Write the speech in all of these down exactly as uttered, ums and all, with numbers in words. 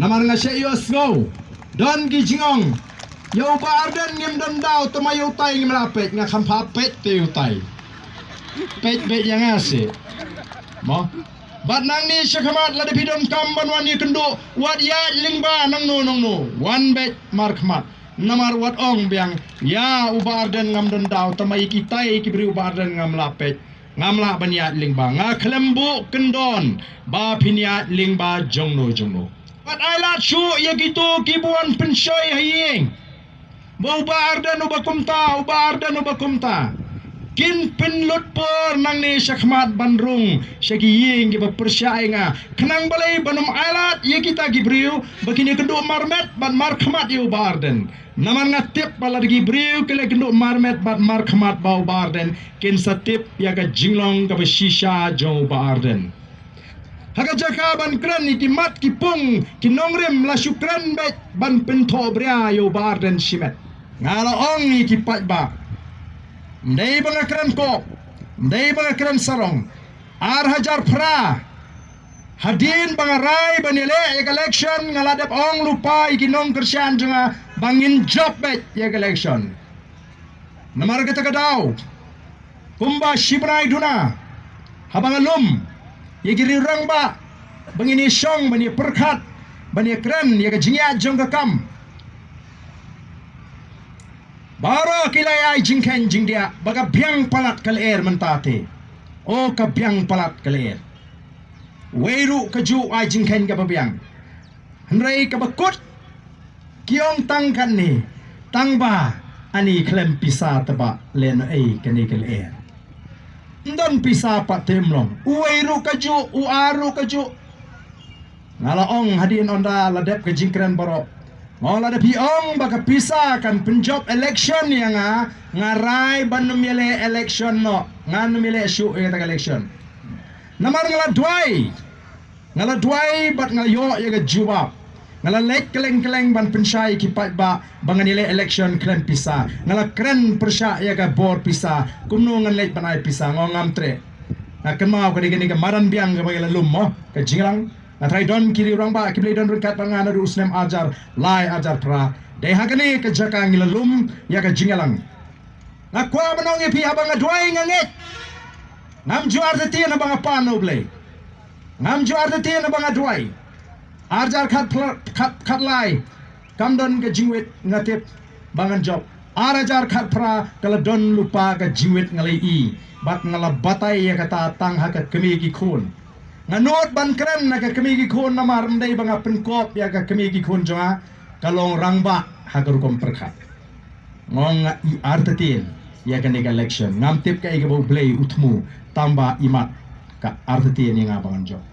Namar nga shait ïohsngew don ki jingong, ïa u Bah Ardent ngim don daw, tangba ïa utai ngim lah peit. Nga kham pha peit te ïa utai. Peit beit ïa nga seh. Mo. Bad nangne shakhmat lada phi donkam ban wan ïakynduh, wat ïaid lyngba nangno nangno, wan beit markhmat. Namar wat ong biang ïa u Bah Ardent ngam don daw, tangba ïa kitai ki briew u Bah Ardent ngam lah peit. Ngam lah ban ïaid lyngba. Nga khlem buh kyndon ba phin ïaid lyngba jongno jongno. Wat ai lad shuh ïa kito kiba wan pynshoi ha ïing ba u Bah Ardent uba kumta, u Bah Ardent uba kumta. Kin pynlut por nangne shakhmat ban rung sha ki ïing kiba pyrshah ïa nga, khnang balei ban ym ai lad ïa kita ki briew ba kin ïakynduh marmet bad markhmat ïa u Bah Ardent. Namar nga tip ba lada ki briew ki la ïakynduh marmet bad markhmat bad u Bah Ardent, kin sa tip ïa ka jinglong kaba shisha jong u Bah Ardent. Ha ka jaka ban kren ïa ki mat ki pung ki nongrim, la shu kren beit ban pynthohbria ïa u Bah Ardent shimet. Nga la ong ïa ki paidbah, ym dei ba nga kren kop, ym dei ba nga kren sarong. Ar hajar phra, hadien ba nga rai ban ïaleh ïa ka election, nga la dep ong lypa ïa ki nongkyrshan jong nga ba ngin jop beit ïa ka election. Namar kata ka daw, kumba shi bnai duna, haba nga lum ïa ki riew rangbah ba ngin ïashong ban ïapyrkhat, ban ïakren ïa ka jingïaid jong ka kam, baroh ki la ai jingkheiñ jingdiah ba ka biang palat ka lyer mynta te. O, ka biang palat ka lyer. Wei ruh kajuh ai jingkheiñ kaba biang. Hynrei kaba kut, ki ong tang katne, tangba ani khlem pisa taba lehnohei kane ka lyer. Ym don pisa pat te ym long. Uwei ruh kajuh, u ar ruh kajuh. Nga la ong hadien ynda la dep ka jingkren baroh, nga ong lada phi ong ba ka pisa kan pynjop election ïa nga, nga rai ban ym ïaleh election noh. Ngan ym ïaleh shuh ïa kata ka election. Namar nga la duwai, nga la duwai bad nga la ïoh ïa ka jubab. Nga la leit kylleng kylleng ban pynshai ïa ki paidbah ba ngan ïaleh election khlem pisa. Nga la kren pyrshah ïa ka bor pisa, kumno ngan leit ban ai pisa. Nga ong ngam treh. Nga kynmaw ka dei kane ka madan biang kaba ngi la lum mo, ka Jingïalang. Nga tharai don ki riew rangbah kiba la don ryngkat bad nga naduh u snem ar hajar lai, ar hajar phra. Dei ha kane ka jaka ngi la lum ïa ka Jingïalang. Nga kwah ban ong ïa phi, haba nga duwai nga ngeit. Ngam ju artatien haba nga pan na U Blei. Ngam ju artatien haba nga duwai. Ar hajar khat phra-, khat, khatlai, kam don ka jingwit, nga tip ba ngan jop. Ar hajar khat phra ka la don lypa ka jingwit, nga la ïohi bad nga la batai ïa kata tang ha ka kmie ki khun. Nga nud ban kren ha ka kmie ki khun namar ym dei ba nga pynkop ïa ka kmie ki khun jong nga, ka long rangbah ha ka rukom pyrkhat. Nga ong nga ïoh artatien ïa kane ka election. Ngam tip kaei kaba U Blei u thmu, tangba imat ka artatien ïa nga ba ngan jop.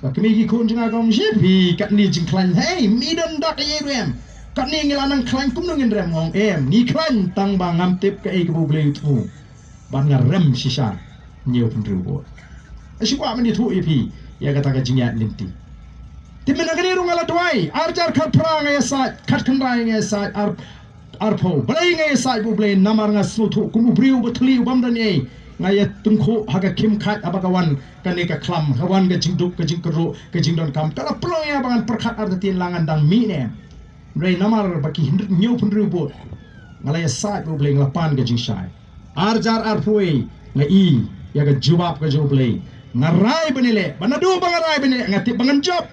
Ka kmie ki khun jong nga ka ong, shit, phi, katne jingkhlaiñ, hei, mi don dak ïa ruh em. Katne ngi la nang khlaiñ, kumno ngin rem? Nga ong em, ngi khlaiñ tangba ngam tip kaei kaba U Blei u thmu. Bad nga rem shisha hynñiew phew hynriew vote. Nga shu kwah ban ïathuh ïa phi ïa kata ka jingïaid lynti. Te mynta kane ruh nga la duwai, ar hajar khat phra nga ïasaid, khat khyndai nga ïasaid, ar, arphew. Balei nga ïasaid bad U Blei? Namar nga sngewthuh kum u briew uba thylli ubym don ei, nga ïatyngkhuh ha ka khim khait haba ka wan kane ka khlam, ka wan ka jingduk, ka jingkyrduh, ka jingdonkam. Ka la pynlong ïa nga ba ngan pyrkhat artatien la ngan dang mih ne em. Hynrei namar ba ki hynriew, hynñiew phew hynriew vote, nga la ïasaid bad U Blei, nga la pan ka jingshai. Ar hajar arphew wei nga ïohi ïa ka jubab ka jong U Blei. Nga rai ban ïaleh, bad naduh ba nga rai ban ïaleh nga tip ba ngan jop.